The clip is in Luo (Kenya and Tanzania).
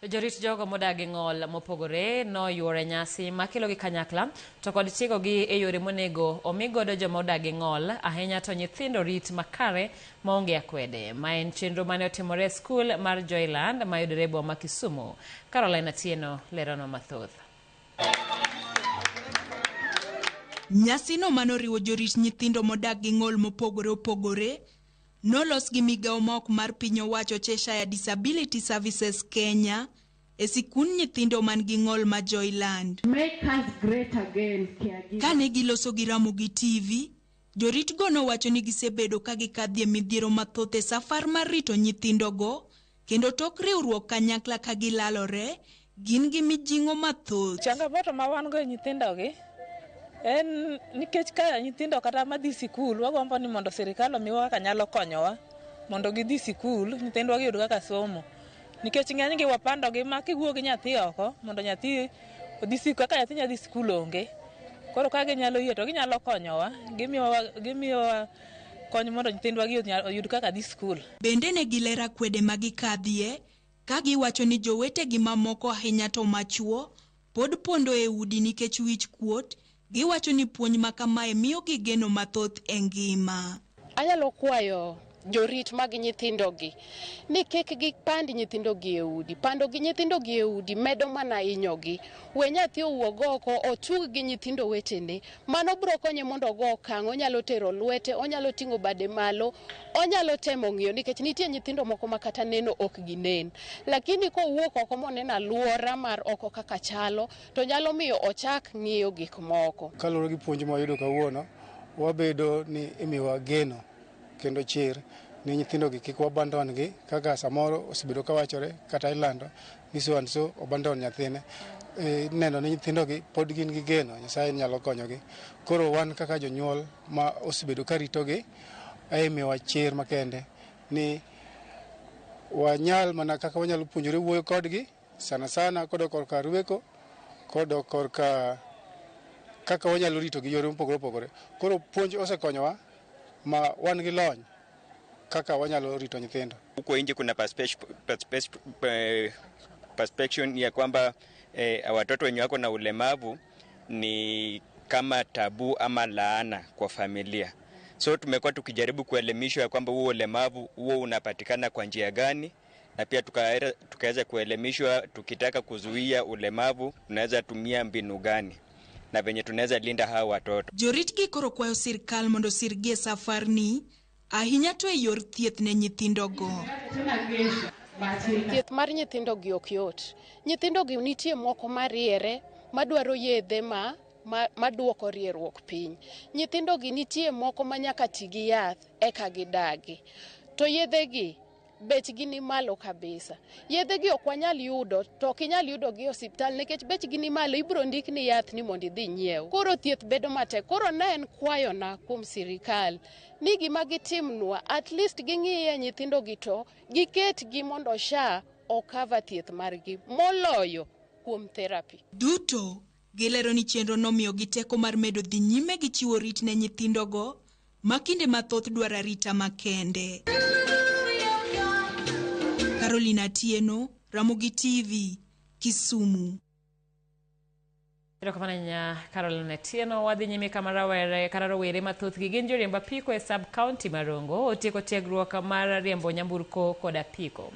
Jorit jogo modak gi ng'ol mopogore noyuoro e nyasi makelogi kanyakla to kod tiegogi e yore monego omi godo joma odak gi ng'ol ahinya to nyithindo rit makare maonge akwede. Ma en chenro mane otimore e skul mar Joyland mayudore e boma ma Kisumu. Caroline Atieno leronwa mathoth. Nyasino manoriwo jorit nyithindo modak gi ng'ol mopogore opogore nolos gi migawo ma ok mar piny owacho Cheshire Disability Services Kenya e sikund nyithindo man gi ng'ol ma Joyland. Make us great again, caregivers. Kane giloso gi Ramogi TV, joritgo nowacho ni gisebedo ka gikadhie midhiero mathoth e safar mar rito nyithindogo kendo tok riwruok kanyakla ka gilalore, gin gi mijing'o mathoth. Changamoto ma wan go e nyithindogi en nikech ka nyithindo kata madhi sikul wagombo ni mondo sirikal omiwa kaka nyalo konyowa mondo gidhi sikul nyithindwa giyud kaka somo nikech ng'enygi wapandogi ma kiwuo gi nyathi oko mondo nyathi odhi sikul kaka nyathi nyadhi sikul onge koro ka ginyalo yie to ginyalo konyowa gimiyowa gimiyowa kony mondo nyithindwa gi oyud kaka dhi sikul. Bende ne gilero akwede ma gikadhie ka giwacho ni jowetegi mamoko ahinya to machuo pod pondo e udi nikech wich kuot. Giwacho ni puonj ma kamae miyogi geno mathoth e ngima. Anyalo kwayo jorit mag nyithindogi ni kik gipand nyithindogi e udi. Pando gi nyithindogi e udi medo mana hinyogi. We nyathi owuog oko otug gi nyithindo wetene. Mano biro konye mondo ogo okang', onyalo tero lwete, onyalo ting'o bade malo, onyalo temo ng'iyo nikech nitie nyithindo moko ma kata neno ok ginen. Lakini kowuok oko moneno aluora mar oko kaka chalo, to nyalo miyo ochak ng'iyo gik moko. Kaluwore gi puonj mwayudo kawuono, wabedo ni imiyowa geno kendo chir ni nyithindogi kik wabandon gi kaka samoro osebedo kawachore kata ilando ni so and so obandon nyathine. Ineno ni nyithindogi pod gin gi geno, Nyasaye nyalo konyogi. Koro wan kaka jonyuol ma osebedo ka ritogi, imiyowa chir makende ni wanyal mana kaka wanyalo puonjore wuoyo kodgi sana sana kodok korka rweko, kodok korka kaka wanyalo ritogi yore mopogore opogore. Koro puonj osekonyowa ma wan gi lony kaka wanyalo rito nyithindo. Huko nje kuna perception ya kwamba watoto wenye wako na ulemavu ni kama tabu ama laana kwa familia. So tumekuwa tukijaribu kuelimishwa ya kwamba huo ulemavu huo unapatikana kwa njia gani, na pia tukaweza kuelimishwa tukitaka kuzuia ulemavu tunaweza tumia mbinu gani na venye tunaweza linda hawa watoto. Joritgi koro kwayo sirkal mondo sirgi e safarni ahinya to e yor thieth ne nyithindogo. Thieth mar nyithindogi ok yot. Nyithindogi nitie moko mariere madwaro yedhe ma maduoko rieruok piny. Nyithindogi nitie moko ma nyaka ti gi yath eka gidagi. To yedhegi bechgi ni malo kabisa. Yedhegi ok wanyal yudo, to ok inyal yudogi e osiptal nikech bechgi ni malo, ibiro ndikni yath ni mondo idhi inyiew. Koro thieth bedo matek. Koro ne en kwayona kuom sirikal ni gima gitimnwa, at least ging'iye nyithindogi to giketgi mondo SHA okava thieth margi moloyo kuom therapy. Duto gilero ni chenro nomiyogi teko mar medo dhi nyime gi chiwo rit ne nyithindogo ma kinde mathoth dwaro arita makende. Caroline Atieno, Ramogi TV, Kisumu. Erokamano ahinya Caroline Atieno. Wadhi nyime kama rawere kata rowere mathothgi gin joriemb apiko e sub county ma Rongo otieko tiegruok mar riembo nyamburko kod apiko.